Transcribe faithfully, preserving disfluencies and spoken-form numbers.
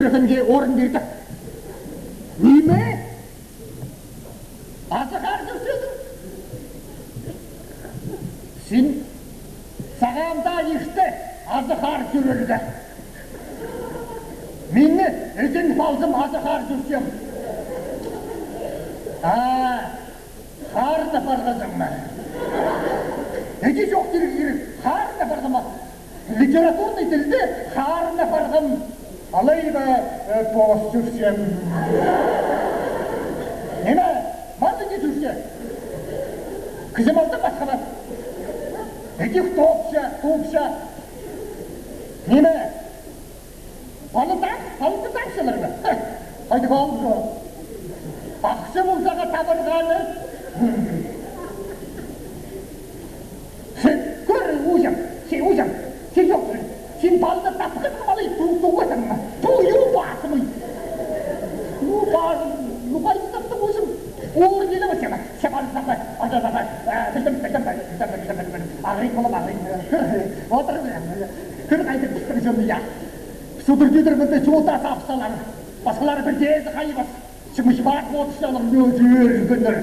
Сенге орын пирді. Ниме? Азы-хар чӧрчезің? Син сағам даа ирте азы-хар чӧрерге. Мині ізен палзам азы-хар чӧрчем. А, харны парғазың ма? Іди чох тирге кирек, харны парғам ма? Литературный тілде харны парғам. Алай ба, э, пос чӧрчем. Ниме, мал іди чӧрче? Кізі малдаң пасха пар. Іди тоопча, тоопча. Ниме? Палны тап-, палны тапчалар ба? Хайдағ алып чох. Ахча полза табарға аны. Сен кӧр, узам, сен узам, сен чох, сен палны тапхазың ма алай ту-, туғазың ма? Ту, ю, пазым ой. Ю, пазым, ю, хайдағ таптың узам. Ор ниле ма сема, сема, сема, сема, сема, э, пілдім, пілдім, пілдім, пілдім, пілдім, пілдім. Ағырин полам, ағырин, э, кӧр, отыр, э, кӧр хайдағ пістің чон, я. Судыр-тӱдір мында чоохтап салар. Пасхалары пірдеезі хайбас. Чымыхпас одырчалар, ӧдіргеннер.